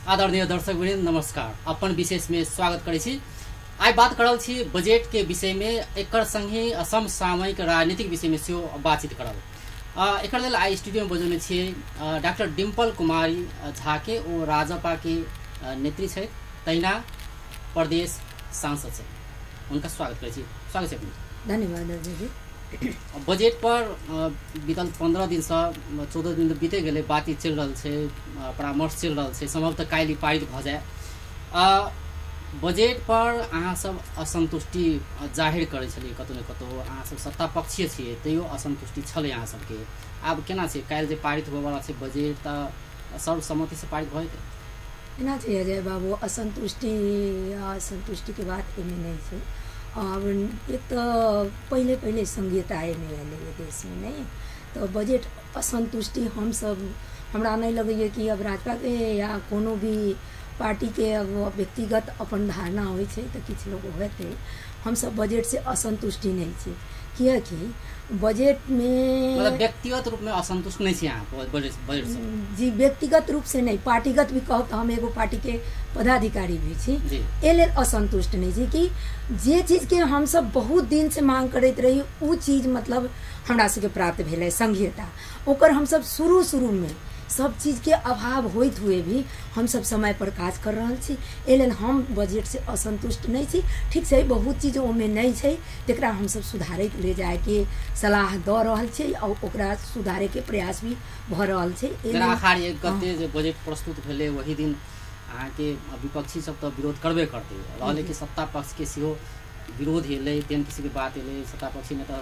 आदरणीय दर्शक वृन्द नमस्कार। अपन विशेष में स्वागत करै छी। आइ बात करल छी बजट के विषय में, एकर संगे समसामयिक राजनीतिक विषय में सेहो बातचीत करल। एकर लेल आइ स्टूडियो में बजौने छियै डॉक्टर डिम्पल कुमारी झा के। ओ राजपा के नेत्री छथि, तहिना प्रदेश सांसद छथि। हुनका स्वागत करै छी। स्वागत छै अपने। धन्यवाद जी। बजट पर बीतल 15 दिन से 14 दिन बीते गेलै, बातचीत चलि रहल छै, परामर्श चलि रहल छै, सम्भवतः काल्हि पारित भऽ जाय। बजट पर अहाँ सब असंतुष्टि जाहिर करै छलियै, कतौ ने कतौ अहाँ सब सत्ता पक्षीय छियै, तैयो असंतुष्टि छलै अहाँ सबके। आब केना छै, काल्हि जे पारित होबऽवला छै बजट, तऽ सर्वसम्मतिसँ पारित भऽ जेतै? एना छै अजय बाबू, असंतुष्टि असंतुष्टिके बात एहिमे नहि छै। अब एक तऽ पहिले पहिले संघीयता एहिमे एलैए देशमे, नहि तऽ बजट असंतुष्टि हमसब, हमरा नहि लगैए कि अब राजपाके या कोनो भी पार्टीके अब व्यक्तिगत अपन धारणा होइ छै तऽ किछु लोक हेतै। हमसब बजटसँ असंतुष्टि नहि छी, कियाकि बजटमे मतलब व्यक्तिगत रूपमे असंतुष्ट नहि छी अहाँ बजट से? जी, व्यक्तिगत रूप से नहि, पार्टीगत भी कहब तऽ हम एगो पार्टीके पदाधिकारी भी छी, एहि लेल असंतुष्ट नहि छी कि जे चीजके हमसब बहुत दिनसँ मांग करैत रही ओ चीज मतलब हमरा सबके प्राप्त भेलै संघीयता। ओकर हमसब शुरू शुरूमे सब चीजके अभाव होइत हुए भी हमसब समय पर काज कर रहल छी, एहि लेल हम बजटसँ असंतुष्ट नहि छी। ठीक छै, बहुत चीज ओहिमे नहि छै तकरा हमसब सुधारैके ले जायके सलाह दऽ रहल छी और ओकरा सुधारैके प्रयास भी भऽ रहल छै। आषाढ़ 1 गते जे बजट प्रस्तुत भेलै वही दिन अहाँके विपक्षी सब तऽ विरोध करबे करतै, रहलै कि सत्ता पक्षके सेहो विरोध एलै, तेहन किसी के बात एलै, सत्ता पक्षी नेता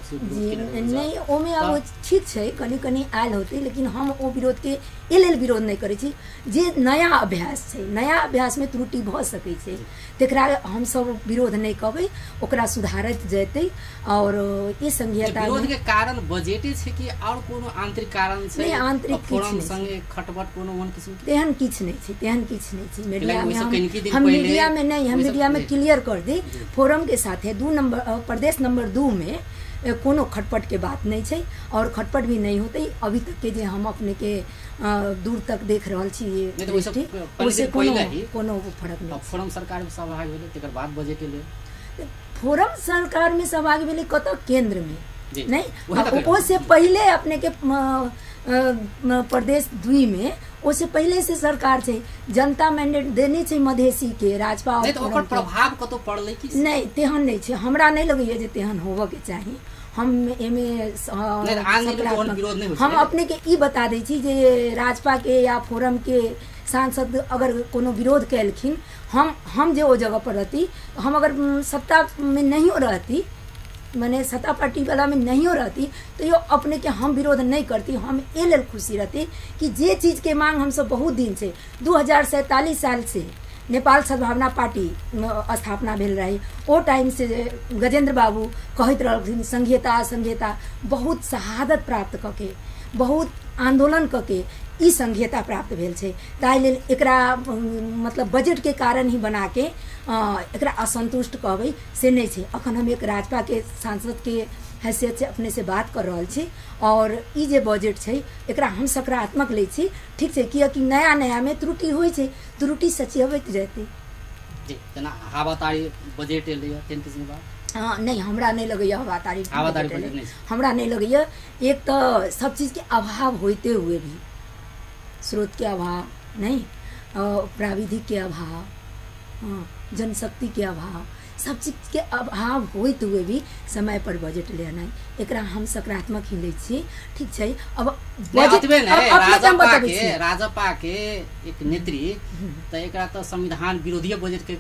नहीं ओमे अब ठीक छै, कनि कनि आयल होतै, लेकिन हम ओ विरोधके एहि लेल विरोध नहि करै छी। जे नया अभ्यास छै, नया अभ्यासमे त्रुटि भऽ सकै छै, तकरा हमसब विरोध नहि कहबै, ओकरा सुधारैत जेतै। और ई संघीयता विरोध के कारण बजटे छै कि और कोनो आंतरिक कारण छै? नहि, आंतरिक फोरम संगे खटपट कोनो ओहन किसिम के तेहन किछु नहि छै, तेहन किछु नहि छै। मीडिया में हम मीडिया में नहीं, हम मीडिया में क्लियर कर दी, फोरम के साथ 2 नंबर प्रदेश नंबर 2 में कोनो खटपट के बात नहीं छै और खटपट भी नहीं होते। अभी तक के जे हम अपने के दूर तक देख रहल छी ओसे कोनो कोनो फर्क नहीं। फोरम सरकार में सहभागी भेलै तकर बाद बजट एलै, फोरम सरकार में सहभागी भेलै कतऽ? केंद्र में नहीं, ओसे पहले अपने के प्रदेश 2 में ओसे पहले से सरकार छै, जनता मैंडेट देने छै मधेसी के राजपा। नहीं तो ओकर प्रभाव कतौ पड़लै कि नहीं? तेहन नहीं छै, हमरा नहीं लगैए जे तेहन होबऽ के चाही। हम एमे हम अपने के ई बता दै छी जे राजपा के या फोरम के सांसद अगर कोनो विरोध केलखिन, हम जे ओ जगह पर रहती, हम अगर सत्ता में नहीं रहती, माने सत्ता पार्टी वाला में नहीं रहती, तो यो अपने के हम विरोध नहीं करती। हम ए लेल खुशी रहती कि जे चीज़ के मांग हम सब बहुत दिन से 2047 साल से नेपाल सद्भावना पार्टी स्थापना भेल रही, ओ टाइम से गजेंद्र बाबू कहैत रहलखिन संघीयता संघीयता, बहुत शहादत प्राप्त कऽ के, बहुत आंदोलन कऽ के ई संघीयता प्राप्त भेल छै। ताहि लेल एकरा मतलब बजट के कारण ही बना के एकरा असंतुष्ट कहबै से नहि छै। अखन हम एक राजपा के सांसद के हैसियत से अपने से बात कर रहल छी और ई जे बजट छै एकरा हम सकारात्मक लै छी। ठीक छै, कियाकि नया नया में त्रुटि होइ छै, त्रुटि सचियबैत जेतै। जी, जेना हवातारी बजट एलै तेहन किसिम के बात? हाँ, नहीं, हमरा नहीं लगैए हवातारी, हमरा नहीं लगैए। एक तऽ सब चीज के अभाव होते हुए भी, स्रोत के अभाव नहीं, प्राविधिक के अभाव, जनशक्ति के अभाव, सब चीज के अभाव होते हुए भी समय पर बजट लेना, एकरा हम सकारात्मक ही लै छी। ठीक छै, अब बजट राजपा के एक नेत्री तऽ एकरा तऽ संविधान विरोधी बजट के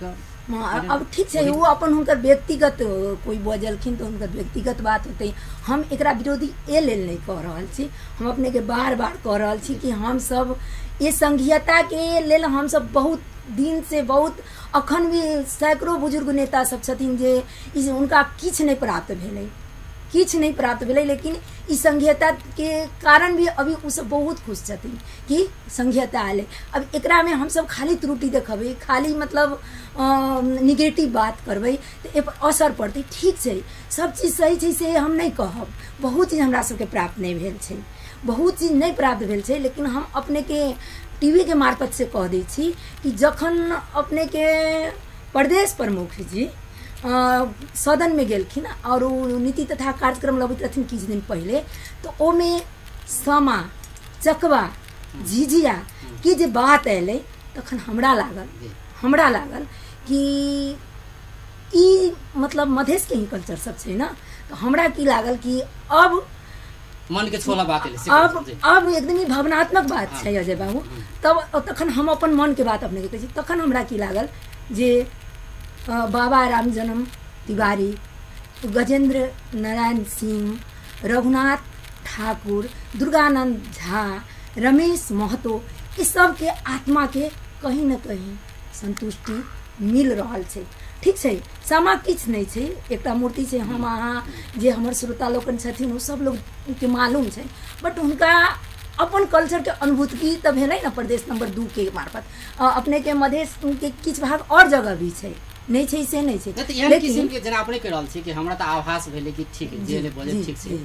अब ठीक छै, वो अपन हुनकर व्यक्तिगत कोई बजलखिन तऽ हुनकर व्यक्तिगत बात होतै। हम एकरा विरोधी एहि लेल नहि कह रहल छी, हम अपने के बार बार कह रहल छी कि हम सब ये संघीयता के लेल हम सब बहुत दिन से, बहुत अखन भी सैकड़ों बुजुर्ग नेता सब छथिन जे हुनका किछु नहि प्राप्त भेलै, किछु नहि प्राप्त भेलै, लेकिन ई संघीयता के कारण भी अभी ओ सब बहुत खुश छथिन कि संघीयता आयल। अब एकरामे हमसब खाली त्रुटि देखबै, खाली मतलब निगेटिव बात करबै तऽ एहिपर असर पड़तै। ठीक छै, सब चीज सही छै से हम नहि कहब, बहुत चीज हमरा सबके प्राप्त नहि भेल छै, बहुत चीज नहि प्राप्त भेल छै, लेकिन हम अपने के टीवी के मार्फत से कह दै छी कि जखन अपने के प्रदेश प्रमुख जी सदन में गेलखिन और उ नीति तथा कार्यक्रम लबैत रहथिन किछु दिन पहिले, तो ओमे सामा चकवा झिझिया के जे बात अयलै तखन हमरा लागल कि ई मतलब मधेश के ही कल्चर सब छै ना। तो हमरा की लागल कि अब मन के छोला बात है, अब एकदम ही भावनात्मक बात छै अजय बाबू। तब तखन हम अपन मन के बात अपने के कहै छी। तखन हमरा की लागल जे बाबा राम जन्म तिवारी, गजेंद्र नारायण सिंह, रघुनाथ ठाकुर, दुर्गानंद झा, रमेश महतो, ई सबके आत्मा के कहीं न कहीं संतुष्टि मिल रहल छै। ठीक छै, सामा किछु नहि छै, एकटा मूर्ति छै। हम अहाँ जे हमर श्रोता लोकनि छथिन ओ सब लोग के मालूम छै, बट हुनका अपन कल्चर के अनुभूति तऽ भेलै ने प्रदेश नंबर 2 के मार्फत। अपने के मधेश के किछु भाग और जगह भी छै, नहि छै से नहि छै। लेकिन जेना अपने कहि रहल छी कि हमरा तऽ आभास भेलै कि ठीक जे बजट ठीक छै,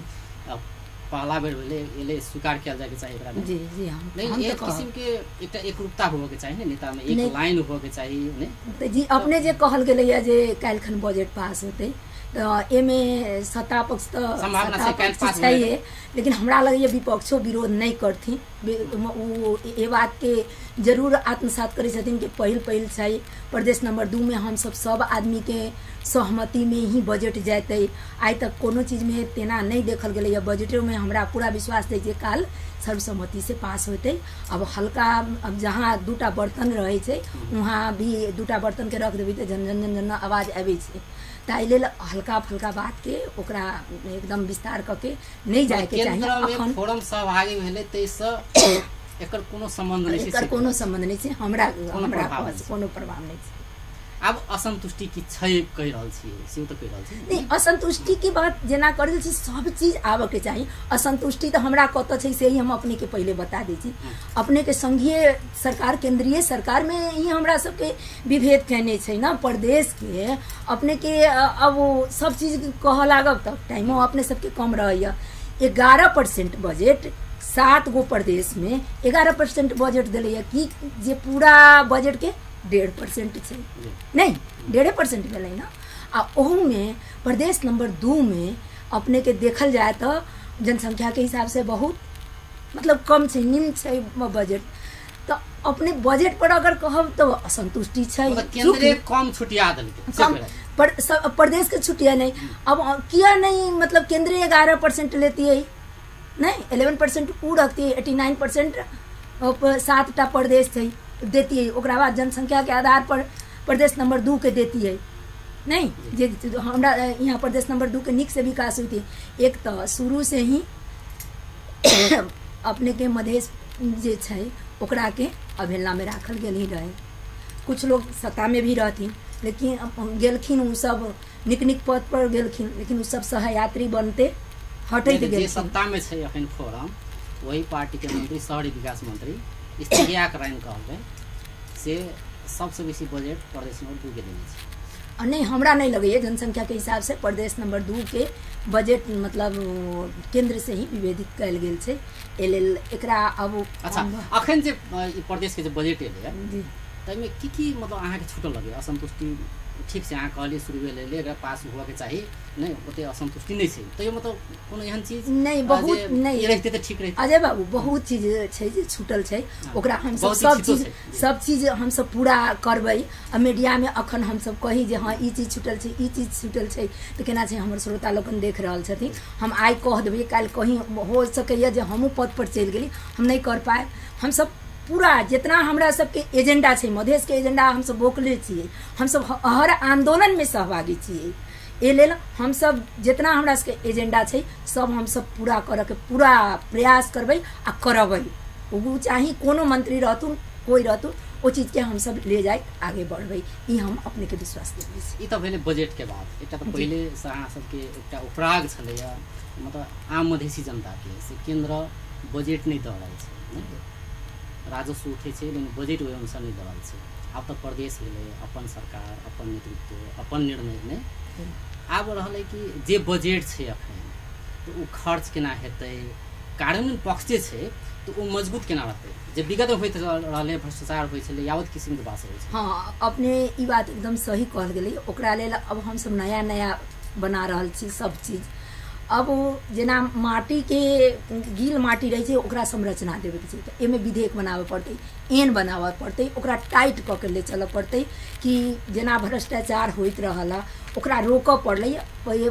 पहला बेर भेलै एले स्वीकार कयल जायके चाही एकरा। जी जी हम नहीं एक किसिम के एकटा एकरूपता होबऽ के चाही ने, नेता में एक लाइन होबऽ के चाही ने। तऽ जी अपने जे कहल गेलैया जे काल्हिखन बजट पास होतै, तऽ एमे सत्ता पक्ष तऽ संभावना छै काल्हि पास छैहे, लेकिन हमरा लगैया विपक्षो विरोध नहि करथिन। ओ ए बात के जरूर आत्मसात करै छथिन कि पहिल पहिल छै प्रदेश नंबर 2 में हम सब आदमी के सहमति में ही बजट जैतै। आइ तक कोनो चीज में तेना नहीं देखल गेलैया। बजटो में हमरा पूरा विश्वास छै जे काल सर्वसम्मति से पास होतै। अब हल्का अब जहाँ दूटा बर्तन रहै छै वहाँ भी दूटा बर्तन के रख देबै तऽ झन झन झन आवाज आबै छै। ताहि लेल हल्का फुल्का बात के ओकरा एकदम विस्तार कऽ के नहि जायके चाही। अखन फोरम सहभागी भेलै ताहिसँ एकर कोनो संबंध नहि छै, एकर कोनो संबंध नहि छै, हमरा कोनो प्रभाव नहि छै। आब असंतुष्टि की छै कहि रहल छी से तऽ कहि रहल छी नहि, असंतुष्टि की बात जेना करल छी सब चीज आबऽ के चाही। असंतुष्टि तऽ हमरा कतऽ छै से ही हम अपने के पहिले बता दै छी। अपने के संघीय सरकार केंद्रीय सरकार में ही हमरा सबके विभेद केने छै ना प्रदेश के। अपने के अब सब चीज कहऽ लागब तऽ टाइमो अपने सबके कम रहैया। 11% बजट 7 गो प्रदेश में 11% बजट देलैया कि जे पूरा बजट के 1.5% छै, नहीं 1.5% भेलै ना। आ ओहूमे प्रदेश नंबर 2 में अपने के देखल जाए तो जनसंख्या के हिसाब से बहुत मतलब कम छै, निम्न छै बजट। तो अपने बजट पर अगर कहब तो असंतुष्टि छै। केंद्र कम छुटिया देलकै कम पर प्रदेश के छुटिया नहीं। अब किया नहीं मतलब केंद्र 11% लेती है नहीं, 11% ऊ रखती है, 89% 7टा प्रदेश छै देती है। ओकरा बाद जनसंख्या के आधार पर प्रदेश नंबर 2 के देती है नहीं, जे हमरा यहाँ प्रदेश नंबर 2 के निक से विकास होती। एक तो शुरू से ही अपने के मधेश जे छै ओकरा के अवहेलना में राखल गेल ही रहे। कुछ लोग सत्ता में भी रहथिन लेकिन गेलखिन उ सब निक निक पद पर गेलखिन, लेकिन उ सब सहयात्री बनते हटैत गेल। सत्ता में छै अखन फोरम वही पार्टी के मंत्री शहरी विकास मंत्री इस्तियाक राइन कहलकै से सबसे बेसी बजट प्रदेश नंबर 2 के देने छै। नहीं हमरा नहीं लगैया जनसंख्या के हिसाब से प्रदेश नंबर 2 के बजट मतलब केंद्र से ही विभेदित कयल गेल छै। एहि लेल एकरा अब अच्छा अखन जे प्रदेश के जे बजट एलै जी ताहिमे की की मतलब अहाँके छूटल लगैया असंतुष्टि? ठीक छै अहाँ कहलियै शुरुए लेले एकरा पास हुअके चाही, नहीं ओते असंतुष्टि नहीं छै, तैयो मतलब कोनो एहन चीज नहीं बहुत नहीं रहिते तऽ ठीक रहिते। अजय बाबू बहुत चीज छै जे छूटल छै, ओकरा हम सब चीज हम सब पूरा करबै। आ मीडिया में अखन हम सब कही जे हाँ ई चीज छूटल छै ई चीज छूटल छै तऽ केना छै हमर श्रोता लोकनि देख रहल छथिन। हम आइ कह देबै काल्हि कहीं हो सकैया जे हमहूँ पद पर चलि गेली, हम नहीं कर पाएब। हम सब पूरा जितना हमरा सबके एजेंडा छै मधेश के एजेंडा हम सब बोकले छियै, हम सब हर आंदोलन में सहभागी छियै। एहि लेल हम सब जितना हमरा सबके एजेंडा छै सब हम सब पूरा करऽ के पूरा प्रयास करबै आ करबै। ओ चाहे कोनो मंत्री रहथुन कोई रहथुन ओ चीज के हम सब ले जाइत आगे बढ़बै, ई हम अपने के विश्वास देबै छी। ई तऽ भेलै बजट के बात। एकटा तऽ पहिले से अहाँ सबके एकटा उपराग छलैया मतलब आम मधेसी जनता के से केंद्र बजट नहि दऽ रहल छै, राजस्व उठै छै लेकिन बजट ओहि अनुसार नहि दऽ रहल छै। आब तऽ प्रदेश भेलै अपन सरकार अपन नेतृत्व अपन निर्णय नहि। आब रहलै कि जे बजट छै अखन तऽ ओ खर्च केना हेतै, कार्यान्वयन पक्ष जे छै तऽ ओ मजबूत केना रहतै? जे विगत होइत रहलै भ्रष्टाचार होइ छलै यावत किसिमके बात होइ छै। हँ, अपने ई बात एकदम सही कहल गेलै। ओकरा लेल अब हमसब नया नया बना रहल छी सब चीज। अब जेना माटीके गील माटी रहै छै ओकरा संरचना देबेके छै, तऽ एहिमे विधेयक बनाबऽ पड़तै, एन बनाबऽ पड़तै, ओकरा टाइट कऽ के ले चलऽ पड़तै कि जेना भ्रष्टाचार होइत रहल ओकरा रोकऽ पड़लै।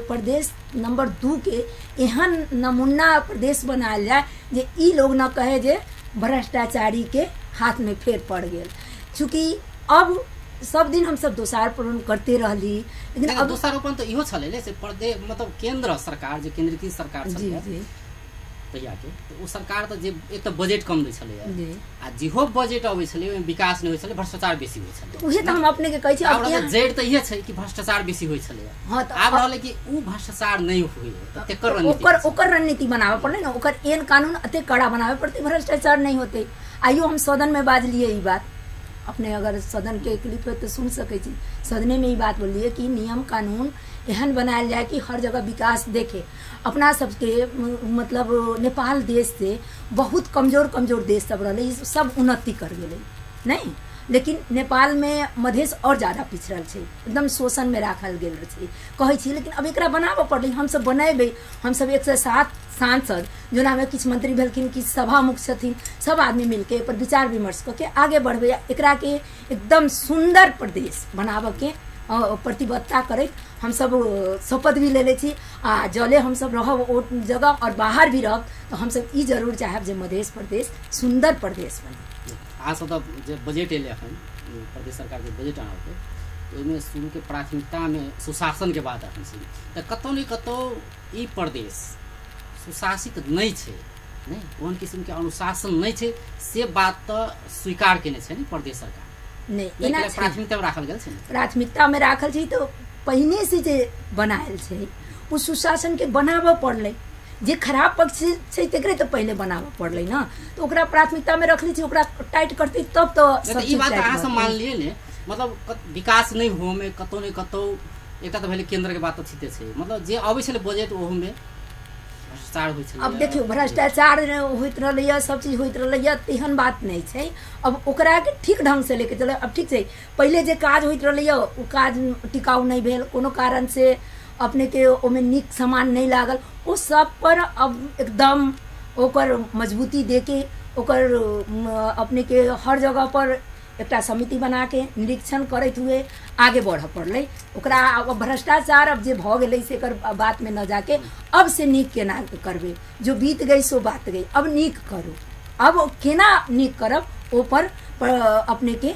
प्रदेश नंबर 2 के एहन नमूना प्रदेश बनायल जाय जे ई लोग न कहे जे भ्रष्टाचारी के हाथ में फेर पड़ गेल। चूँकि अब सब दिन हम सब दोषारोपण करते रहली, लेकिन अब दोषारोपण तो इहो छलै ने से प्रदेश मतलब केंद्र सरकार जे केंद्रीय सरकार छलै तहिया के, तो ओ सरकार तऽ जे एक तऽ बजट कम दै छलै आ जेहो बजट अबै छलै ओहिमे विकास नहि होइ छलै, भ्रष्टाचार बेसी होइ छलै। उहे तऽ हम अपने के कहै छी। आब जड़ि तऽ इहे छै कि भ्रष्टाचार बेसी होइ छलै। हां, तऽ आब रहलै कि उ भ्रष्टाचार नहि होइ तऽ तेकर रणनीति ओकर रणनीति बनाबऽ पड़लै ने, ओकर एन कानून एते कड़ा बनाबऽ पड़तै, भ्रष्टाचार नहि होतै। आइयो हम सदन में बाजलियै ई बात, अपने अगर सदन के क्लिप है तो सुन सकै छी। सदने में ई बात बोललिए कि नियम कानून एहन बनायल जाए कि हर जगह विकास देखे। अपना सबके मतलब नेपाल देश से बहुत कमजोर कमजोर देश सब रहलै, सब उन्नति कर गेलै नहीं, लेकिन नेपाल में मधेश और ज़्यादा पिछड़ल छै, एकदम शोषण में राखल गेल छै कहै छी। लेकिन अब एकरा बनाबऽ पड़लै, हमसब बनेबै। हमसब 107 सांसद जोनामे किछु मंत्री भेलखिन, किछु सभामुख छथिन, सब आदमी मिलके एहिपर विचार विमर्श कऽ के आगे बढ़बै। एकरा के एकदम सुन्दर प्रदेश बनाबऽके प्रतिबद्धता करैत हमसब शपथ भी लेले छी। आ जले हमसब रहब ओ जगह और बाहर भी रहब तऽ हमसब ई जरूर चाहब जे मधेश प्रदेश सुन्दर प्रदेश बने। आज सब जे बजट एलै अखन प्रदेश सरकार के बजट आनलकै ओहिमे शुरूके प्राथमिकतामे सुशासनके बात अखन छै, तऽ कतहु ने कतहु ई प्रदेश सुशासित नहि छै, नहि ओहन किसिमके अनुशासन नहि छै, से बात तऽ स्वीकार केने छै ने प्रदेश सरकार। नहि, एना प्राथमिकतामे राखल गेल छै, प्राथमिकतामे राखल छै तऽ पहिने से जे बनायल छै ओ सुशासनके बनाबऽ पड़लै। जे खराब पक्ष छै तेकरे तऽ पहिले बनाबऽ पड़लै ने, तऽ ओकरा प्राथमिकतामे रखले छै, ओकरा टाइट करतै तब तऽ ई बात अहाँ सब मानलियै ने। मतलब विकास नहि होमे कतहु ने कतहु एकटा तऽ भेलै केन्द्रके बात तऽ ठीके छै, मतलब जे अबै छलै बजट ओहोमे भ्रष्टाचार होइ छलै। अब देखियौ भ्रष्टाचार होइत रहलैए, सब चीज होइत रहलैए, तेहन बात नहि छै। अब ओकरा के ठीक ढंग से लेके चलै। अब ठीक छै, पहिले जे काज होइत रहलैए ओ काज टिकाउ नहि भेल, कोनो कारण से अपने के ओमे नीक सामान नहीं लागल, ओ सब पर अब एकदम ओकर मजबूती देके ओकर अपने के हर जगह पर एकटा समिति बना के निरीक्षण करैत हुए आगे बढ़ऽ पड़लै। ओकरा अब भ्रष्टाचार अब जे भऽ गेलै से एकर बात में न जाके अब से नीक केना करबै, जो बीत गई सो बात गई, अब नीक करू। अब केना नीक करब ओ पर अपने के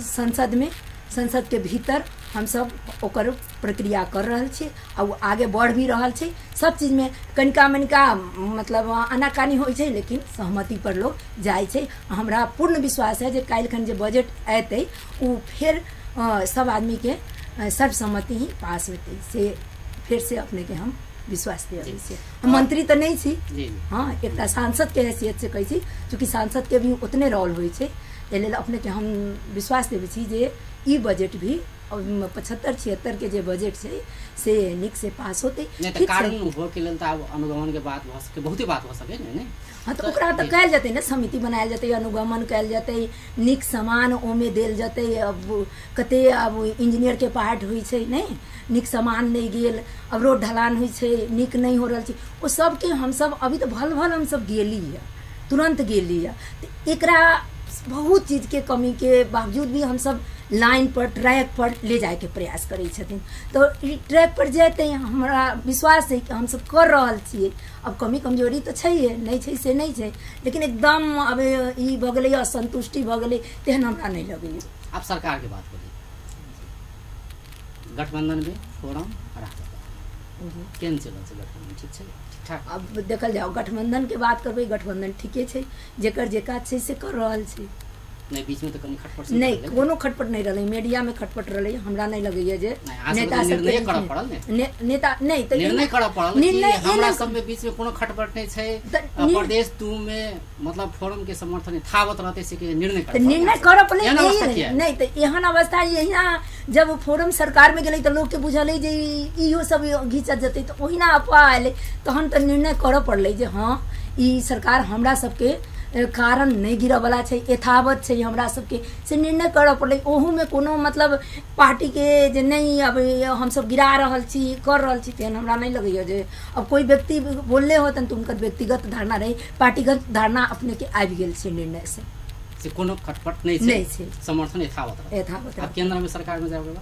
संसद में संसद के भीतर हमसब ओकर प्रक्रिया कर रहल छी आ ओ आगे बढ़ भी रहल छै। सब चीज में कनिका मनिका मतलब आनाकानी होइ छै, लेकिन सहमति पर लोग जाइ छै। हमरा पूर्ण विश्वास है जे काल्हिखन जे बजट अयतै ओ फेर सब आदमी के सर्वसम्मति ही पास होतै, से फेर से अपने के हम विश्वास दिअबै छियै। हम मंत्री तऽ नहि छी, हाँ, एकटा सांसद के हैसियत से कहै छी, चूँकि सांसद के भी उतने रोल होइ छै, एहि लेल अपने के हम विश्वास देबै छी जे ई बजट भी 75-76 के जे बजट छै से नीक से पास होतै। नहि तऽ कारण हो के लेल तऽ आब अनुगमन के बात भऽ सके, बहुते बात भऽ सके ने। हाँ, तऽ ओकरा तऽ कयल जेतै ने, समिति बनायल जेतै, अनुगमन कयल जेतै, नीक सामान ओमे देल जेतै। अब कते अब इंजीनियर के पार्ट होइ छै, नहि नीक सामान नहि गेल, अब रोड ढलान होइ छै, नीक नहि हो रहल छै, ओ सबके हमसब अभी तऽ भल भल हमसब गेली है, तुरन्त गेली है। तऽ एकरा बहुत चीज के कमी के बावजूद भी हमसब लाइन पर ट्रैक पर ले जायके प्रयास करै छथिन, तऽ ई ट्रैक पर जेतै हमरा विश्वास है कि हमसब कर रहल छियै। अब कमी कमजोरी तऽ छैहे, नहि छै से नहि छै, लेकिन एकदम अब ई भऽ गेलै असन्तुष्टि भऽ गेलै तेहन हमरा नहि लगैए। आब सरकार के बात करी, गठबंधन में फोरम केहन चलल छै गठबंधन? ठीक छै, ठीक ठाक। अब देखल जाओ गठबंधन के बात करबै, गठबंधन ठीके छै, जेकर जे काज छै से कर रहल छै। नहि, बीच में तऽ कनी खटपट नहि, कोनो खटपट नहि रहलै, मीडिया में खटपट रहलै। हमरा नहि लगैया जे नेता सब निर्णय करऽ पड़ल ने, नेता नहि तऽ निर्णय करऽ पड़ल निर्णय हमरा सब में बीच में कोनो खटपट नहि छै। प्रदेश 2 में मतलब फोरम के समर्थन यथावत रहतै से के निर्णय करऽ निर्णय करऽ पड़लै। नहि तऽ एहन अवस्था यहिना जब फोरम सरकार में गेलै तऽ लोक के बुझलै जे इहो सब घिचत जेतै, तऽ ओहिना अफवाह एलै, तहन तऽ निर्णय करऽ पड़लै जे हँ ई सरकार हमरा सबके कारण नहि गिरऽवला छै, यथावत छै हमरा सबके, से निर्णय करऽ पड़लै। ओहूमे कोनो मतलब पार्टीके जे नहि अब हमसब गिरा रहल छी कर रहल छी तेहन हमरा नहि लगैया जे अब कोइ व्यक्ति बोलले होतन तऽ हुनकर व्यक्तिगत धारणा रहै, पार्टीगत धारणा अपनेके आबि गेल छै निर्णय से कोनो खटपट नहि नहि छै, समर्थन यथावत रहत, यथावत। आब केंद्र में सरकार में जाबे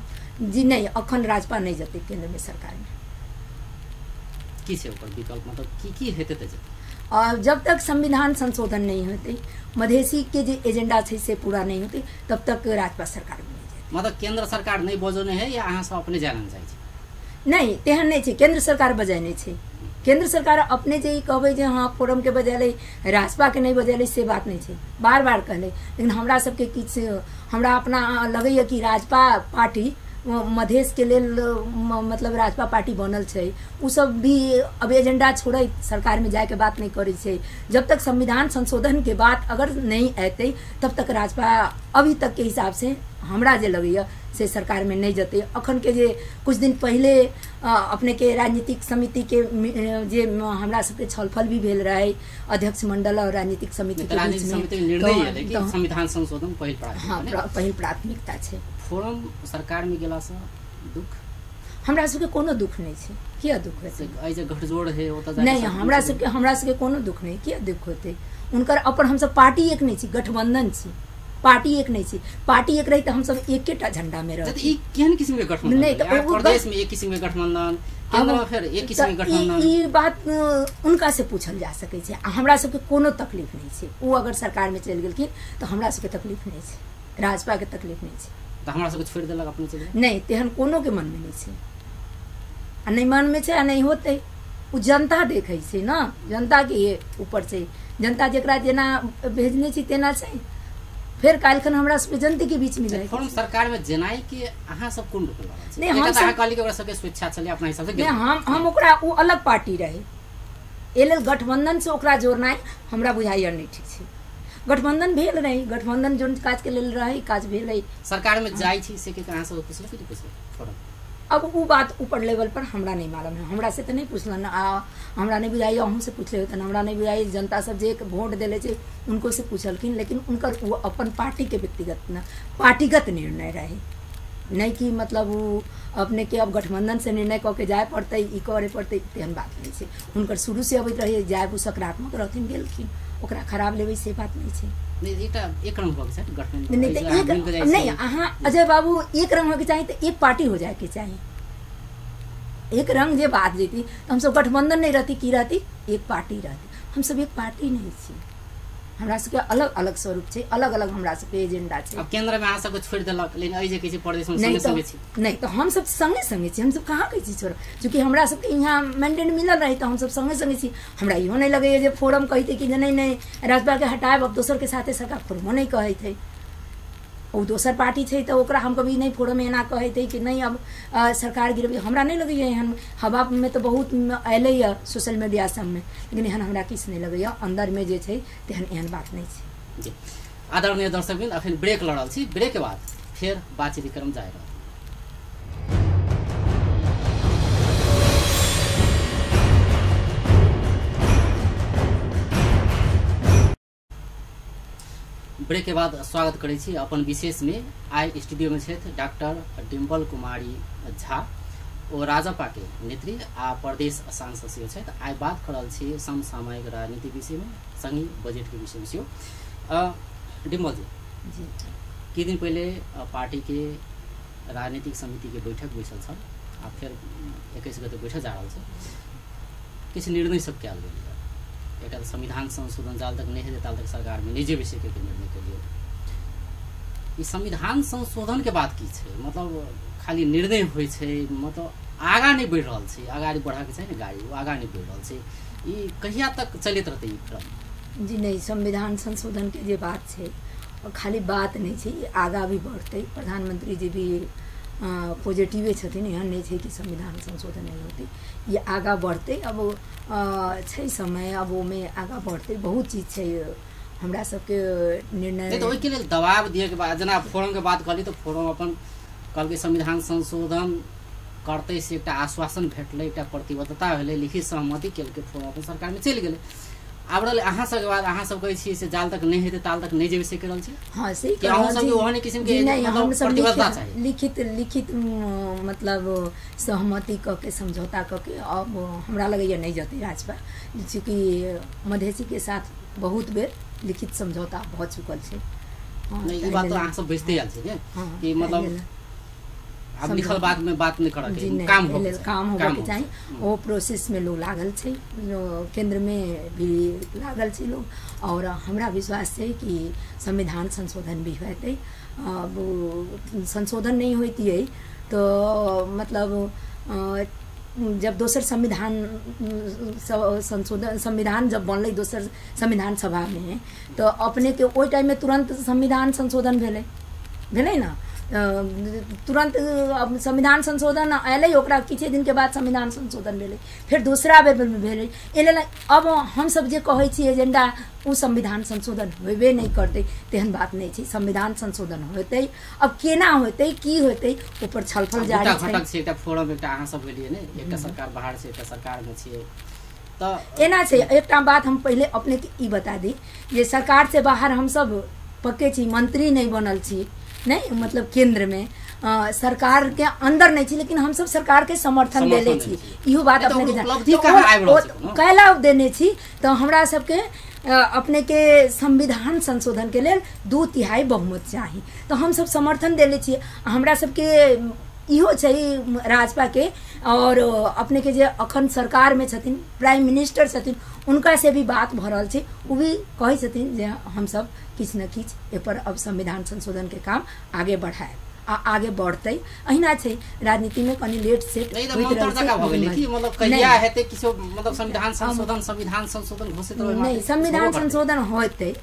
जी नहि, अखन राजपा नहि जेतै केंद्र में सरकार में। की छै ओकर विकल्प, मतलब की की हेतै तऽ जेतै? और जब तक संविधान संशोधन नहीं होते, मधेसी के जो एजेंडा छै से पूरा नहीं होते, तब तक राजपा सरकार में नहीं जाए। मतलब केंद्र सरकार नहीं बजौने है या अहाँ सब अपने जाना चाहै छी? नहीं, तेहन नहीं छै, केंद्र सरकार बजेने छै। केंद्र सरकार अपने जे कहबै जे हाँ फोरम के बजेलै राजपा के नहीं बजेलै से बात नहीं छै, बार बार कहलै। लेकिन हमरा सबके किछु हमरा अपना लगैया कि राजपा पार्टी मधेश के लेल मतलब राजपा पार्टी बनल छै, उ सब भी अब एजेंडा छोड़ैत सरकार में जायके बात नहीं करै छै। जब तक संविधान संशोधन के बात अगर नहीं एतै तब तक राजपा अभी तक के हिसाब से हमरा जे लगैया से सरकार में नहीं जतै। अखन के जे कुछ दिन पहले अपने के राजनीतिक समिति के जे हमरा सबके छलफल भी भेल रहे अध्यक्ष मंडल और राजनीतिक समिति के बीच में संविधान संशोधन पहिल प्राथमिकता, पहिल प्राथमिकता छै। फोरम सरकार में गेला से दुख? हमरा सबके कोनो दुख नहीं छै। किया दुख हेतै? एहि जे गठजोड़ है ओतऽ नहीं, हमरा सबके कोनो दुख नहीं। किया दुख होतै? उनकर अपन हमसब पार्टी एक नहीं छी, गठबंधन छी, पार्टी एक नहीं छी। पार्टी एक रही तऽ हमसब एकेटा झंडा में रहती। ई केहन किस्म के गठबंधन? नहीं तऽ प्रदेश में एक किस्म के गठबंधन, केंद्र में फेर एक किस्म के गठबंधन, ई बात उनका से पूछल जा सकै छै। हमरा सबके कोनो तकलीफ नहीं छै। ओ अगर सरकार में चलि गेलखिन तऽ हमरा सबके तकलीफ नहीं छै, राजपा के तकलीफ नहीं छै। तऽ हमरा सबके छोड़ि देलक अपने चलि? नहीं, तेहन कोनो के मन में नहीं छै, आ नहीं मन में छै आ नहीं होतै। ओ जनता देखै छै ने, जनता के ऊपर छै, जनता जेकरा जेना भेजने छै तेना छै। फेर काल्हिखन हमरा सबके जनते के बीच में जाय। फोरम सरकार में जेनाइ के अहाँ सब कोन रूप में? नहीं, हम सब कहली कि ओकरा सबके स्वेच्छा छलै अपना हिसाब से। नहीं, हम ओकरा ओ अलग पार्टी रहे, ए लेल गठबंधन से ओकरा जोड़नाइ हमरा बुझाइया नहीं ठीक छै। गठबंधन भेल रही, गठबंधन जोन काज के लेल रहे काज भेल। सरकार में जाइ छी से के अहाँ सब पुछलक कि पुछलक फोरम? अब वो बात ऊपर लेवल पर हमरा नहीं मालूम है, हमरा से तो नहीं पूछलन, आ हमरा नहीं बुझाइए, अहूँ से पूछले होतन, हमरा नहीं बुझाइए। जनता सब जे वोट दिले छै उनको से पूछलखिन, लेकिन उनकर वो अपन पार्टी के व्यक्तिगत न पार्टीगत निर्णय रहे, नहीं कि मतलब वो अपने के अब गठबंधन से निर्णय कऽ के जाय पड़तै ई करे पड़तै तेहन बात नहीं छै। हुनकर शुरू से अबैत रहे जाय, ओ सकारात्मक रहथिन गेलखिन, ओकरा खराब लेबै से बात नहीं छै। एक रंग होके चाही गठबंधन? नहीं, नहीं, अहाँ अजय बाबू एक रंग होके चाही तऽ एक पार्टी हो जाए के चाही। एक रंग जे बात जैती तो हमसब गठबंधन नहीं रहती, की रहती एक पार्टी रहती। हमसब एक पार्टी नहीं छी, हमरा सबके अलग अलग स्वरूप छै, अलग अलग हमरा सबके एजेंडा छै। अब केंद्र में अहाँ सबके छोड़ि देलक, लेकिन एहि जे कहै छै प्रदेश में संगे संगे छी? नहीं, तो हम सब संगे संगे छी, हमसब कहाँ कहै छी छोड़, चूँकि हमरा सबके यहाँ मैंडेट मिलल रही तऽ हमसब संगे संगे छी। हमरा इहो नहीं लगैया जे फोरम कहते कि जे नहीं नहीं राजपा के हटायब अब दोसर के साथे सरकार, फोरमो नहीं कहैत है। ओ दोसर पार्टी छै तऽ ओकरा हम कभी नहीं फोरम एना कहैत है कि नहीं अब सरकार गिरबै, हमरा नहीं लगैया एहन। हवा में तऽ बहुत अयलैया सोशल मीडिया सबमे, लेकिन एहन हमरा किछु नहीं लगैया, अंदर में जे छै तेहन एहन बात नहीं छै। जी आदरणीय दर्शकवृन्द, अखन ब्रेक लऽ रहल छी, ब्रेक के बाद फेर बातचीत क्रम जारी रहत। ब्रेक के बाद स्वागत करै छी अपन विशेष में। आइ स्टूडियो में छथि डॉक्टर डिम्पल कुमारी झा, ओ राजपा के नेत्री आ प्रदेश सांसद सेहो छथि। आइ बात कर रहल छी समसामयिक राजनीति विषय में, संगे बजट के विषय में सेहो। डिम्पल जी, जी किछु दिन पहिले पार्टी के राजनीतिक समिति के बैठक बैसल छल आ फेर 21 गते बैठक जा रहल छै, किछु निर्णय सब कयल गेल। एक संविधान संशोधन जाल तक नहीं हेतै ताल तक सरकार में नहीं जेबै से के निर्णय के लिए। ई संविधान संशोधन के बात की छै, मतलब खाली निर्णय होइ छै, मतलब आगा नहीं बढ़ि रहल छै, अगाडि बढ़ाके छै ने गाड़ी, ओ आगा नहीं बढ़ि रहल छै, ई कहिया तक चलैत रहतै ई क्रम? जी नहीं, संविधान संशोधन के जे बात छै खाली बात नहि छै, ई आगाँ भी बढ़तै। प्रधानमंत्री जी भी पॉजिटिवे छथिन, एहन नहि छै कि संविधान संशोधन नहि होतै, ई आगाँ बढ़तै। अब छै समय, अब ओहिमे आगाँ बढ़तै, बहुत चीज छै हमरा सबके निर्णय। तऽ ओहिके लेल दबाव दिअ के बाद, जेना फोरम के बात कहली तऽ फोरम अपन कहलकै संविधान संशोधन करतै, से एकटा आश्वासन भेटलै, एकटा प्रतिबद्धता भेलै, लिखित सहमति केलकै, फोरम अपन सरकारमे चलि गेलै। आब रहलै अहाँ सबके बाद, अहाँ सब कहै छियै से जाल तक नहि हेतै ताल तक नहि जेबै, से कहि रहल छी? हाँ, से कि अहूँ सबके ओहने किसिम के हम सब प्रतिबद्धता चाही? लिखित लिखित मतलब सहमति कऽ के, समझौता कऽ के अब हमरा लगैया नहि जेतै राजपा, चूँकि मधेसी के साथ बहुत बेर लिखित समझौता भऽ चुकल छै। नहि, ई बात तऽ अहाँ सब बुझिते आयल छी ने कि मतलब आब लिखल बात में बात नहीं करके काम हो, काम होबे चाही। ओ प्रोसेस में लोग लागल छै, केंद्र में भी लागल छै लोग, और हमरा विश्वास छै कि संविधान संशोधन भी हेतै। अब संशोधन नहीं होती तो मतलब जब दोसर संविधान संशोधन संविधान जब बनलै दोसर संविधान सभा में, तो अपने के ओहि टाइम में तुरंत संविधान संशोधन भेलै भेलै ना, तुरंत अब संविधान संशोधन अयलै, ओकरा किछु दिन के बाद संविधान संशोधन भेलै, फेर दोसरा बेर भेलै। एहि लेल अब हमसब जे कहै छी एजेंडा, ओ संविधान संशोधन होबे नहि करतै तेहन बात नहि छै। संविधान संशोधन होतै, अब केना होतै की होतै ऊपर छलफल जारी छै। घटक छै एकटा फोरम, एकटा अहाँ सब भेलियै ने, एकटा सरकार बाहर छै, एकटा सरकार में छियै, तऽ एना छै। एकटा बात हम पहिले अपने के ई बता दी जे सरकार से बाहर हमसब पक्के छी, मंत्री नहि बनल छी, नहीं मतलब केंद्र में सरकार के अंदर नहीं छी, लेकिन हम सब सरकार के समर्थन देले छी। इहो बात अपने के कैला देने छी। तो हमरा सबके अपने के संविधान संशोधन के लेल 2/3 बहुमत चाही, तो हम सब समर्थन देले छी। हमरा सबके इहो छै राजपा के, और अपने के जे अखन सरकार में छथिन प्राइम मिनिस्टर छथिन, उनका से भी बात भऽ रहल छै, ओ भी कहै छथिन जे हमसब किछु न किछु एहिपर अब संविधान संशोधन के काम आगे बढ़ायब आ आगे बढ़तै। अहिना छै राजनीति में कनि लेट सेट नहीं, संविधान संशोधन होतै,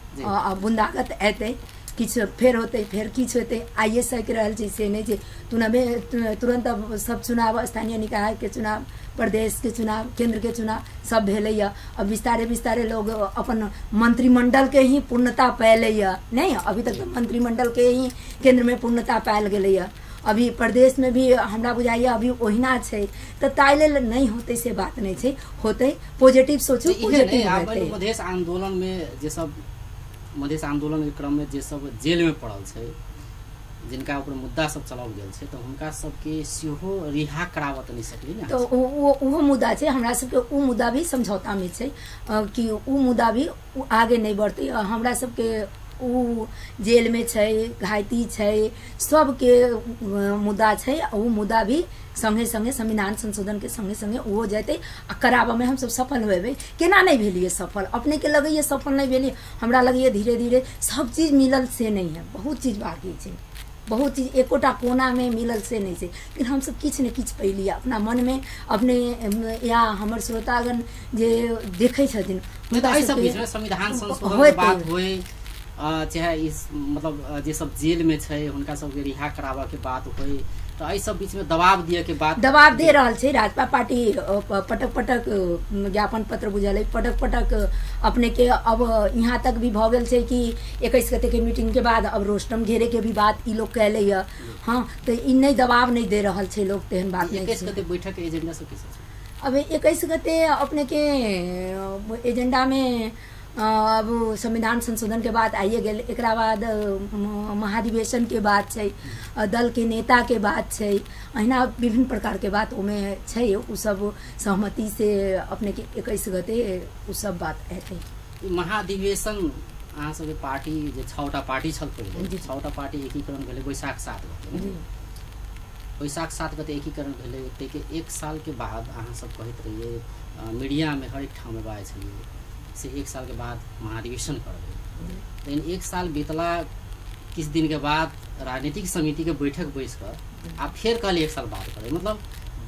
बुंदागत एतै, किछु फेर होतै, फेर किछु होतै। आइए सकि रहल छै से नहि छै, तुरंत अब सब चुनाव, स्थानीय निकाय के चुनाव, प्रदेश के चुनाव, केंद्र के चुनाव सब भेलैया। अब विस्तारे विस्तारे लोग अपन मंत्रिमंडल के ही पूर्णता पैलैया, नहीं अभी तक तो मंत्रिमंडल के ही केंद्र में पूर्णता पायल गेलैया, अभी प्रदेश में भी हमरा बुझाइया अभी ओहिना छै, तऽ ताहि लेल नहि होतै से बात नहि छै, होतै। पॉजिटिव सोचू, पॉजिटिव हेतै। मधेश आंदोलन में जे सब, मधेश आंदोलन के क्रम में जे सब जेल में पड़ल छै, जिनका ऊपर मुद्दा सब चलाओल गेल छै, तऽ हुनका सबके सेहो रिहा कराबऽ तऽ नहि सकली ने? तो ओहो मुद्दा छै हमरा सबके, ओ मुद्दा भी समझौता में छै कि ओ मुद्दा भी आगे नहि बढ़तै। हमरा सबके उ जेल में छै, घायती छै, सबके मुद्दा छै, ओ मुद्दा भी संगे संगे संविधान संशोधन के संगे संगे ओहो जेतै आ कराबऽ में हमसब सफल होबै। केना नहि भेलियै सफल? अपने के लगैए सफल नहि भेलियै, हमरा लगैए धीरे धीरे सब चीज मिलल से नहीं है, बहुत चीज बाकी छै, बहुत चीज एकोटा कोना में मिलल से नहीं छै, लेकिन हमसब किछु ने किछु पैलियै अपना मन में, अपने या हमर श्रोतागण जे देखै छथिन। संविधान संशोधन के बात होय, चाहे इस मतलब जे सब जेल में छै हुनका सबके रिहा कराबऽ के बात होय, तो एहि सब बीच में दबाव दिए के बात, दबाव दे रहल छै राजपा पार्टी। पटक पटक ज्ञापन पत्र बुझल है, पटक पटक अपने के अब यहाँ तक भी भऽ गेल छै कि 21 गते के मीटिंग के बाद अब रोस्टम घेरे के भी बात ई लोग कैले। हाँ, तो ई नहीं दबाव नहीं दे रहल छै लोग, तेहन बात नहीं। 21 गते बैठक के एजेंडा सब की छै? अब 21 गते अपने के एजेंडा में अब संविधान संशोधन के बाद आइए गेल, एकरा बाद महाधिवेशन के बात छै, दल के नेता के बात छै, अहिना विभिन्न प्रकार के बात ओमे छै। उ सब सहमति से अपने के 21 गते उ सब बात हेतै। महाधिवेशन अहाँ सबके पार्टी जे 6टा पार्टी छल पहिले, 6टा पार्टी एकीकरण भेलै वैशाख 7 गते, वैशाख 7 गते एकीकरण भेलै, ताहिके 1 साल के बाद अहाँ सब कहैत रहियै मीडिया में हरेक ठाम में बाजै छलियै से 1 साल के बाद महाधिवेशन करबै, लेकिन 1 साल बीतला किछु दिन के बाद राजनीतिक समिति के बैठक बैस कर आ फेर कहली 1 साल बाद करबै, मतलब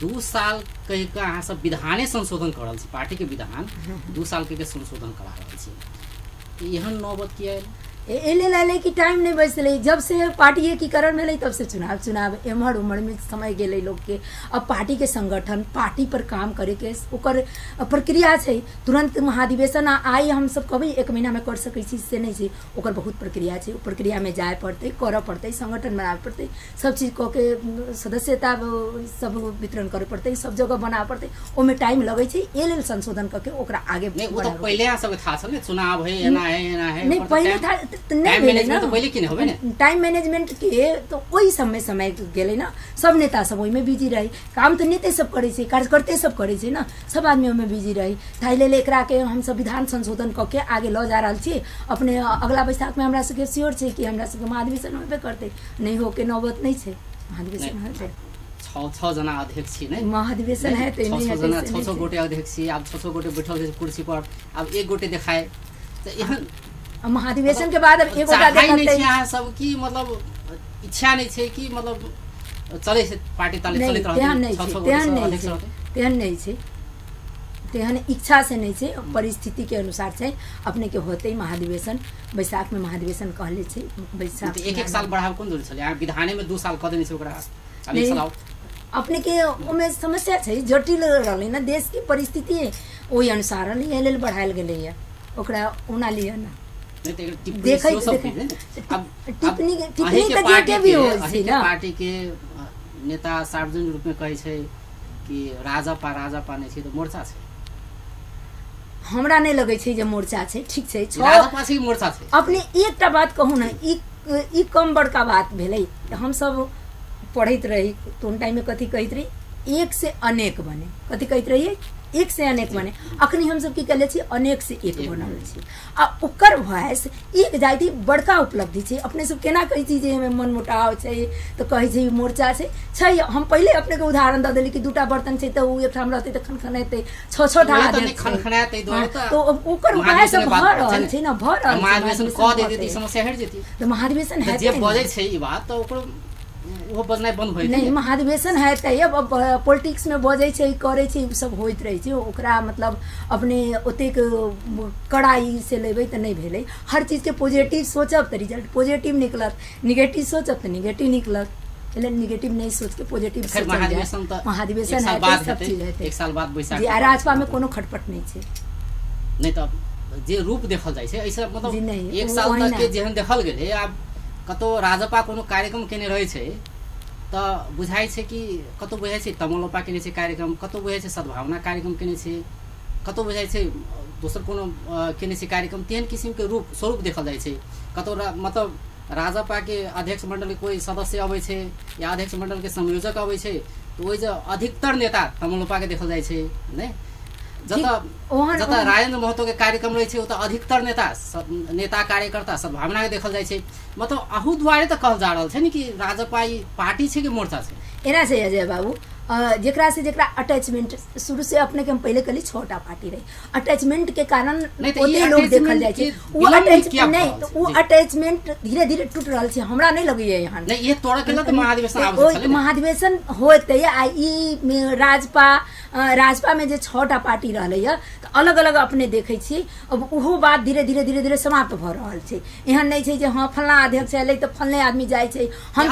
2 साल कहि कऽ अहाँ सब विधाने संशोधन कर रहल छी, पार्टी के विधान 2 साल के संशोधन करा रहल छी, एहन नौबत किया आयल? एहि लेल एलै कि टाइम नहि बचलै। जब से पार्टी एकीकरण भेलै तब से चुनाव चुनाव एम्हर उम्हरमे समय गेलै लोकके। अब पार्टीके संगठन, पार्टी पर काम करैके ओकर प्रक्रिया छै। तुरंत महाधिवेशन आइ हमसब कहबै 1 महीनामे कर सकै छी से नहि छै, ओकर बहुत प्रक्रिया छै। ओ प्रक्रियामे जाय पड़तै, करऽ पड़तै, संगठन बनाबऽ पड़तै, सब चीज कऽ के सदस्यता सब वितरण करऽ पड़तै, सब जगह बनाबऽ पड़तै, ओहिमे टाइम लगै छै। एहि लेल संशोधन कऽ के ओकरा आगे नहि। ओ तऽ पहिले अहाँ सबके थाह छल ने चुनाव है, एना है, एना है। नहि, पहिले था नहि भेलै ने टाइम मैनेजमेंट के, तऽ ओहि समय समय गेलै ने। सब नेता सब ओहिमे बिजी रहै, काम तऽ नेते सब करै छै, कार्यकर्ते सब करै छै ने, सब आदमी ओहिमे बिजी रहै। ताहि लेल एकरा के हमसब विधान संशोधन कऽ के आगे लऽ जा रहल छी। अपने अगला बैसाख में हमरा सबके श्योर छै कि हमरा सबके महाधिवेशन होबे करतै, नहि होके नौबत नहि छै, महाधिवेशन हेतै। 6-6 जना अध्यक्ष छी ने, महाधिवेशन हेतै। 6-6 गोटे अध्यक्ष छी, आब 6-6 गोटे बैठल छै कुर्सी पर, आब 1 गोटे देखाए तऽ एहन महाधिवेशन के बाद अब एक गोटा देखतै अहाँ सब की मतलब इच्छा नहि छै कि मतलब चलै छै पार्टी ताले चलैत रहतै? 6-6 गोटे अध्यक्ष रहतै तेहन नहि छै, तेहन इच्छा से नहि छै, परिस्थिति के अनुसार छै। अपने के होतै महाधिवेशन, बैसाख में महाधिवेशन कहले छै। बैसाख 1-1 साल बढ़ाव कोन जरूरी छलै? अहाँ विधाने में 2 साल कऽ देने छै ओकरा, आब 1 साल आओ। अपने के ओमे समस्या छै, जटिल रहलै ने देश के परिस्थिति, ओहि अनुसार रहलै, एहि लेल बढ़ायल गेलैया ओकरा। ओना लिअ ना टिप्पणी तऽ जे भी होइ छै ने। पार्टी के नेता सार्वजनिक रूप में कहै छै कि राजपा राजपा नहि छै तऽ मोर्चा छै। हमरा नहि लगै छै जे मोर्चा छै। ठीक छै, राजपा छै मोर्चा छै। अपने एकटा बात कहू ने, ई कम बड़का बात भेलै। हमसब पढ़ैत रही तोन टाइममे कथी कहैत रही, 1 से अनेक बने। कथी कहैत रहियै? 1 से अनेक बने। अखनी हमसब की कहले छी, अनेक से एक बनल छी। आ ओकर वॉइस एक जाति बड़का उपलब्धि छै। अपने सब केना कहै छी जे एहिमे मन मुटाव छै तऽ कहै छै मोर्चा छै छै। हम पहिले अपने के उदाहरण दऽ देली कि 2टा बर्तन छै तऽ ओ एकठाम रहतै तऽ खनखनेतै, 6-6 टा तऽ ओकर उपाय सब भऽ रहल छै ने, भऽ रहल छै। महाधिवेशन कऽ देतै तऽ समस्या हटि जेतै। तऽ महाधिवेशन हेतै जे बजै छै ई बात तऽ ओकरो वो बजनाइ बंद हो नहीं। महाधिवेशन हेतै। अब पॉलिटिक्स में बजै छै, करै छै, सब होइत रहै छै। ओकरा मतलब अपने ओतेक कड़ाई से लेबै तऽ नहि भेलै। हर चीजके पॉजिटिव सोचब तऽ रिजल्ट पॉजिटिव निकलत, निगेटिव सोचब तऽ निगेटिव निकलत। एहि निगेटिव नहि सोचके पॉजिटिव सोचल जाय। महाधिवेशन हेतै, सब चीज हेतै 1 साल बाद बैसाख। जी, राजपा में कोनो खटपट नहि छै। नहि तऽ जे रूप देखल जाइ छै एहिसँ मतलब 1 साल तक के जेहन देखल गेलै, आब कतौ राजपा कोनो कार्यक्रम केने रहै छै तऽ बुझाइ छै कि कतौ बुझाइ छै तमलोपा केने छै कार्यक्रम, कतौ बुझाइ छै सद्भावना कार्यक्रम केने छै, कतौ बुझाइ छै दोसर कोनो केने छै कार्यक्रम। तेहन किसिमके रूप स्वरूप देखल जाइ छै। कतौ मतलब राजपाके अध्यक्ष मण्डलके कोइ सदस्य अबै छै या अध्यक्ष मण्डलके संयोजक अबै छै तऽ ओहि जे अधिकतर नेता तमलोपाके देखल जाइ छै नहि। जतऽ जतऽ राजेंद्र महतो के कार्यक्रम रहै छै ओतऽ अधिकतर नेता नेता कार्यकर्ता सद्भावना के देखल जाइ छै। मतलब अहू दुआरे तऽ कहल जा रहल छै ने कि राजपा ई पार्टी छै कि मोर्चा छै। एना छै अजय बाबू, जेकरा से जेकरा अटैचमेंट शुरू से अपने के हम पहले कहली 6टा पार्टी रही, अटैचमेंट के कारण ओते लोग देखल जाइ छै। ओ अटैचमेंट नहीं तो ओ अटैचमेंट धीरे धीरे टूट रहल छै। हमरा नहीं लगैया यहाँ नहीं ये तोड़ा के त महाधिवेशन आबै छलै। महाधिवेशन होतै आ ई राजपा राजपा में जे 6टा पार्टी रहलै त अलग अलग अपने देखै छी। अब ओहो बात धीरे धीरे धीरे धीरे समाप्त भ रहल छै। एहन नहीं छै जे हां फल्लां अध्यक्ष एलै त फल्ले आदमी जाइ छै। हम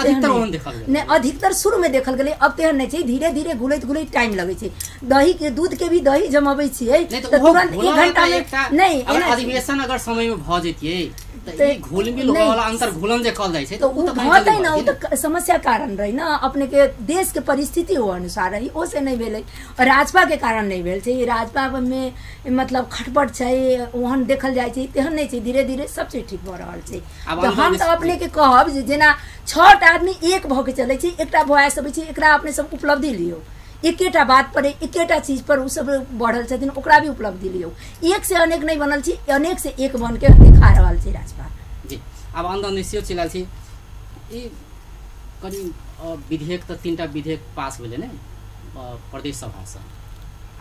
नहीं, अधिकतर शुरू में देखल गेलै, अब तेहन नहीं छै। धीरे धीरे घुलैत घुलैत टाइम लगै छै। दही के दूध के भी दही जमाबै छियै त तुरंत 1 घंटा में नहीं। अधिवेशन अगर समय में भ जतियै त ई घुलमिल होवला अंतर घुलन जे कहल जाइ छै त उ त भतै न, उ त समस्या कारण रही न। अपने के देश के परिस्थिति ओ अनुसार रही, ओ से नहीं भेलै। और राजपा के कारण नहीं भेल छै। राजपा में मतलब खटपट छै, ओहन देखल जाइ छै तेहन नहीं छै। धीरे धीरे सब चीज ठीक भ रहल छै। त हम त अपने के कहब जे जेना 6टा आदमी एक भ के चलै छै, एकटा वॉइस अबै छै, एकरा अपने सब उपलब्धि लियौ। एकेटा बात पर एकेटा चीज पर उ सब बढ़ल छथिन, ओकरा भी उपलब्धि लियौ। एक से अनेक नहीं बनल छी, अनेक से एक बन के देखा रहल छै राजपा जी। आब अंदर निश्चय चिल्लाल छी ई कनि विधेयक त 3टा विधेयक पास भेलै ने प्रदेश सभा से।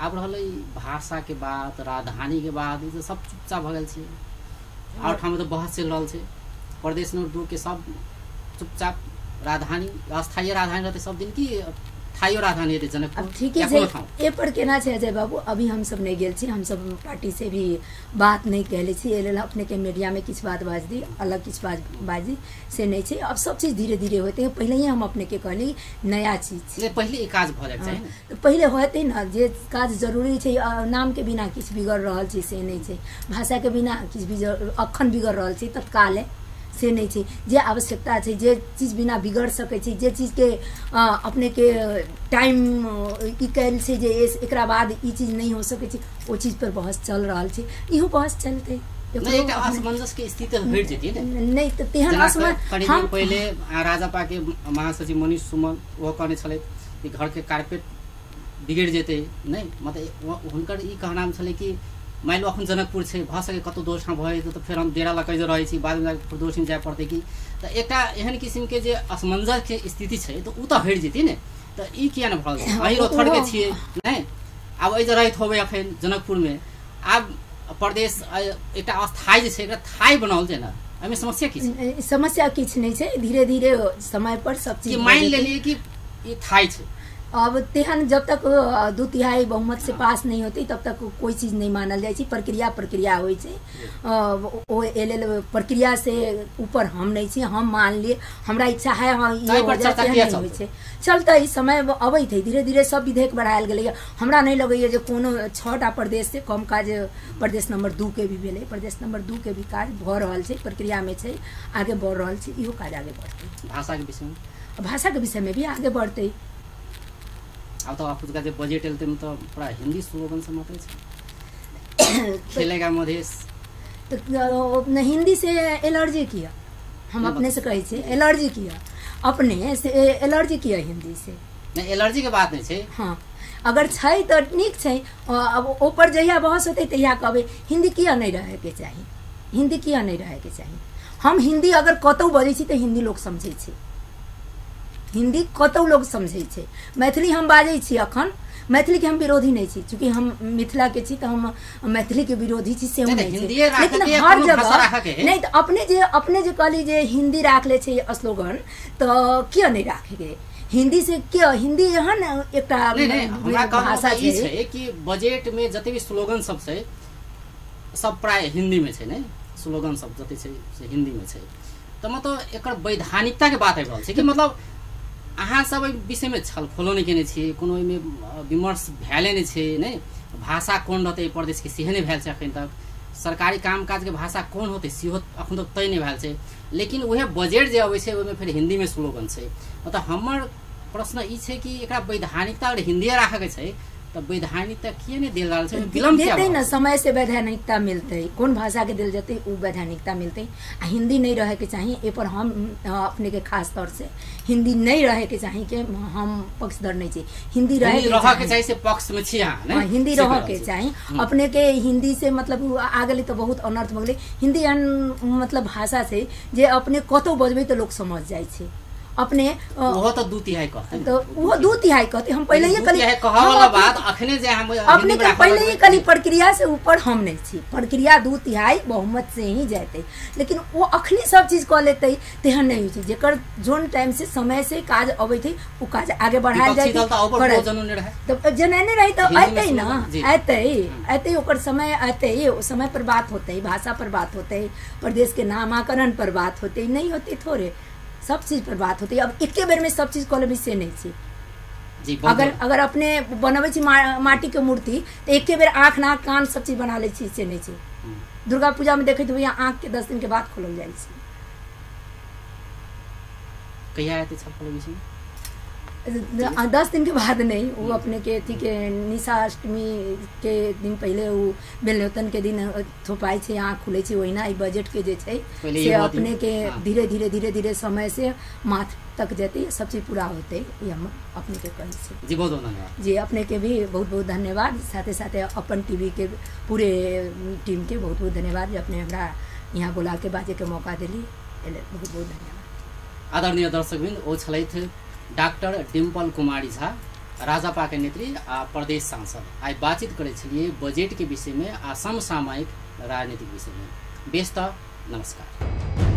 आब रहलै भाषा के बात, राजधानी के बात, ई त सब चुपचाप भ गेल छै। और ठाम त बहस चलि रहल छै। प्रदेश नंबर 2 के सब चुपचाप राजधानी अस्थायी राजधानी रहतै सब दिन कि थाइयो राजधानी हेतै जनकपुर। अब ठीके छै, ए पर केना छै अजय बाबू, अभी हमसब नहि गेल छी, हमसब पार्टी से भी बात नहि कहले छी, एहि लेल अपने के मीडिया में किछु बात बाज दी अलग किछु बात बाजी से नहि छै। अब सब चीज धीरे धीरे होते, पहले ही हम अपने के कहली नया चीज छै, पहले काज भऽ जाय छै तऽ पहिले होते न, जे काज जरूरी छै। नाम के बिना किछु बिगड़ रहल छै से नहि छै, भाषा के बिना किछु भी अखन बिगड़ रहल छै तत्काले से नहि छै। जे आवश्यकता छै, जे चीज बिना बिगड़ सकै छै, जे चीजके अपने के टाइम ई कयल छै जे एकरा बाद ई चीज नहि हो सकै छै, ओ चीज पर बहस चल रहल छै, इहो बहस चलतै। एकटा असमंजस के स्थिति हटि जेतै ने। नहि तऽ तेहन असमंजस हम पहिले राजपा के महासचिव मनीष सुमन ओहो कहने छलै कि घर के कारपेट बिगड़ि जेतै, नहि मतलब हुनकर ई कहनाम छलै कि मानि लो अखन जनकपुर छै, भऽ सकै कतहु दोसर ठाम भऽ जेतै तऽ फेर हम डेरा लऽ कऽ जे रहै छी, बादमे जाकऽ फेर दोसर जाय पड़तै कि, तऽ एकटा एहन किसिमके जे असमंजसके स्थिति छै तऽ ओ तऽ हटि जेतै ने। तऽ ई किया नहि भऽ रहल छै? अहीं रोथड़के छियै नहि, आब एहि जे रहैत होबै अखन जनकपुरमे, आब प्रदेश एकटा अस्थायी जे छै एकटा थाई बनाओल छै ने, एहिमे समस्या की छै? समस्या किछु नहि छै, धीरे धीरे समय पर सब चीज मानि लेलियै कि ई थाई छै। अब तेहन जब तक 2/3 बहुमत से पास नहीं होती तब तक कोई चीज नहीं मानल जाइ छै। प्रक्रिया प्रक्रिया होइ छै, ओ लेल प्रक्रिया से ऊपर हम नहीं छी। हम मान लिए हमरा इच्छा है, हाँ ये हो जाए, होइ छै चलते समय अबैत है, धीरे धीरे सब विधेयक बढ़ायल गेलैए। हमरा नहीं लगैए जे कोनो 6टा प्रदेश से कम काज प्रदेश नंबर 2 के भी भेलै, प्रदेश नंबर 2 के भी काज भऽ रहल छै, प्रक्रियामे छै, आगे बढ़ रहल छै, इहो काज आगे बढ़तै। भाषाके विषयमे, भाषाके विषयमे भी आगे बढ़तै। अब तो आपका जे बजट एल तो पूरा हिंदी स्लोगन से मात्र छै, खेलेगा मधेश तो हिंदी से एलर्जी किया, हम अपने से कहै छी एलर्जी किया, अपने से एलर्जी किया हिंदी से। नहीं एलर्जी के बात नहीं छै। हाँ अगर छै तो नीक छै, अब ऊपर जहिया बहस होतै तहिया कहबै हिंदी किया नहीं रहे के चाही, हिंदी किया नहीं रहे के चाही। हम हिंदी अगर कतौ बजै छी तऽ हिंदी लोक समझै छै, हिंदी कतौ लोग समझै छै। मैथिली हम बाजै छी अखन, मैथिली के हम विरोधी नहीं छी, चूँकि हम मिथिला के छी तऽ हम मैथिली के विरोधी छी सेहो नहीं छै, लेकिन हर जगह नहीं। तऽ अपने जे कहली जे हिंदी राख ले छै स्लोगन, तऽ किया नहीं राखे हिंदी से? किया हिंदी एहन एकटा भाषा छै कि बजट में जते भी स्लोगन सब छै सब प्राय हिंदी में छै, ने स्लोगन सब जते छै से हिंदी में छै। तऽ मतलब एकर वैधानिकता के बात आबि रहल छै कि मतलब अहाँ सब एहि विषयमे छलफलो नहि केने छी, कोनो एहिमे विमर्श भेले नहि छै, नहि भाषा कोन रहतै एहि प्रदेशके सेहो नहि भेल छै अखन तक, सरकारी काम काजके भाषा कोन होतै सेहो अखन तक तय नहि भेल छै, लेकिन उएह बजट जे अबै छै ओहिमे फेर हिन्दीमे स्लोगन छै। मतलब हमर प्रश्न ई छै कि एकरा वैधानिकता अगर हिन्दीए राखऽके छै तऽ वैधानिकता किए नहि देल रहल छै? विलम्ब देतै ने, समय से वैधानिकता मिलतै, कोन भाषा के देल जेतै ओ वैधानिकता मिलतै। आ हिंदी नहीं रहे के चाही, ए पर हम अपने के खास तौर से हिंदी नहीं रहे के चाही के हम पक्षधर नहीं छी, हिंदी रहे के चाही से पक्ष में छी अहाँ, हिंदी रह के चाही अपने के। हिंदी से मतलब आ गेलै तऽ बहुत अनर्थ भऽ गेलै। हिंदी एहन मतलब भाषा छै जे अपने कतौ बजबै तऽ लोक समझ जाइ छै। अपने ओहो तो 2/3 कहते, तो वो 2/3 कहते। हम पहले ही कहली कहऽ बात अखने जे हम अपने के पहले ही कहली प्रक्रिया से ऊपर हम नहीं छी, प्रक्रिया 2/3 बहुमत से ही जाते, लेकिन वो अखनी सब चीज कऽ लेतै तेहन नहीं होइ छै। जेकर जोन टाइम से समय से काज अबै छै ओ काज आगे बढ़ायल जाइ छै। तऽ जनने रही तऽ अयतै ने, अयतै अयतै ओकर समय अयतै, ओ समय पर बात होतै, भाषा पर बात होतै, प्रदेश के नामाकरण पर बात होतै, नहीं होतै थोड़े, सब चीज पर बात होती। अब एके बेर में सब चीज कऽ लेबै से नहीं छै। अगर अगर अपने बनबै छी माटी के मूर्ति तऽ एके बेर आँख नाक कान सब चीज बना लै छी से नहीं छै। दुर्गा पूजा में देखैत होबै आँख के 10 दिन के बाद खोलल जाइ छै। कहिया एतै छलफल विषय? 10 दिन के बाद नहीं, वो अपने के अथी के निशा अष्टमी के दिन पहले वो बेलनौतन के दिन थोपाई छै, आँख खुलै छै, ओहिना ई बजट के जे छै से अपने के धीरे धीरे धीरे धीरे समय से माथ तक जेतै, सब चीज पूरा होतै, ई हम अपने के कहै छी। जी बहुत बहुत धन्यवाद। जी अपने के भी बहुत बहुत धन्यवाद, साथे साथे अपन टीवी के पूरे टीम के बहुत बहुत धन्यवाद जे अपने हमरा यहाँ बोला के बाजे के मौका देली, बहुत बहुत धन्यवाद। आदरणीय दर्शकवृन्द, ओ छलथि डॉक्टर डिम्पल कुमारी झा, राजपा के नेत्री आ प्रदेश सांसद। आइ बातचीत करै छलियै बजट के विषय में आ समसामयिक राजनीतिक विषय में। बेस त नमस्कार।